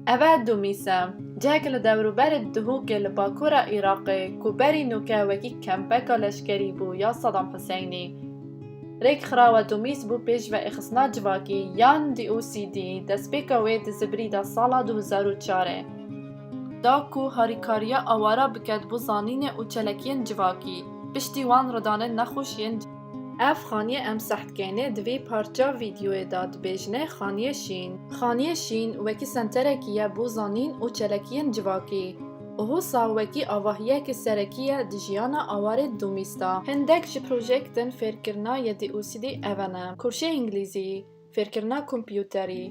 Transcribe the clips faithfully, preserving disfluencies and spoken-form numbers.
Ev e Dumîs e, cihek li dewrûberê Dihokê li bakora Iraqê ku berî nûke wekî kempeka leşkerî bû ya Sedam Huseynî. Rêkxirawa Dumîs bo pêşveyxistina civakî yan D O C D destpêka wê di Zibrî de sala du hezar û çar e. Da ku harîkariya awara biket bo zanînê û çalakiyên civakî, piştî wan ridanên nexweş yên Ev xaniyê em seh dikeyne di vê parça vîdyoyê de dibêjne Xaniyê Şîn. Xaniyê Şîn wekî senterekî ye bo zanîn û çalakiyên civakî û hosa wekî avahiyeke serekî ye di jiyana awarê Dumîs de. Hindek ji projeyek din fêrkirina yê D O C D ev ne: kûrsê îngilîzî, fêrkirina kompûterî,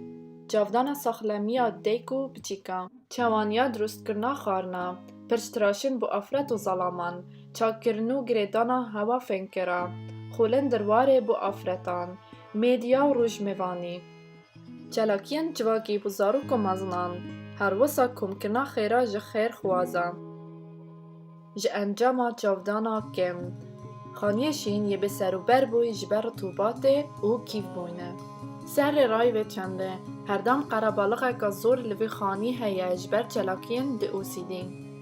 çavdana saxlemiya dayik û biçîka, çawaniya dirustkirina xwarina, pirç tiraşin bo afret û zalaman, çakkirin û girêdana hewa fenkera, xolin di warê bo afretan, medya û rojnamevanî, çalakiyên civakî bo zarok û mezinan, herwisa komkirina xêra ji xêrxwazan. Ji encama çavdana kêm, Xaniyê Şîn yê bêserûber bûyî ji ber ritubatê û kîvbûyînê. Serê rayî vê çendê, herdem qerebalixeke zor li vê xanî heye ji ber çalakiyên D O C D.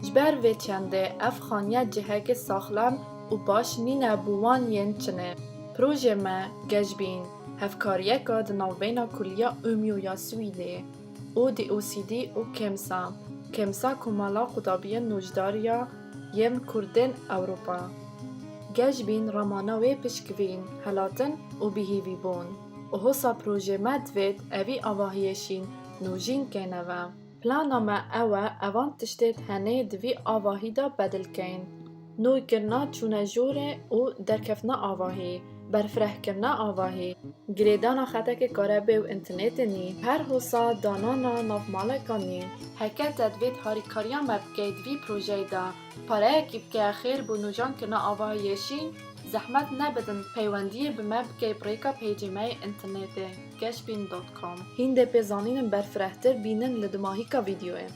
Ji ber vê çendê ev xaniye cihekê saxlem û baş nîne bo wan yên çinê. Projê me Geşbîn, hevkariyeka di navbeyna Kuliya Umeå ya Swîdê û D O C D û KEMSA, KEMSA Komala Qutabiyên Nûjdariya yên Kurdên Ewropa. Geşbîn ramana wê pişkvîn, helatin û bihîvîbûn. Û hosa projê me divêt evî avahiyê şîn nûjîn keyne ve. Plana me ew e evan tiştêt henê di vî avahî de bedil keyn. Nûkirina çûnejorê û derkeftina avahî, berfirehkirina avahî, girêdana xetekê karebê û înternetê nî, her hosa danana navmaleka nî. Heke te divêt harîkariya me bikey di vî projeyê de, pareyekî bike xêr bo nûjankirina avahiyê şîn, zehmet nebidin peywendiyê bi me bikey bi rêka pêcê me yê înternetê, geşbîn dot com. Hîn dê pê zanînin berfirehtir bînin li dimahîka vîdyoyê.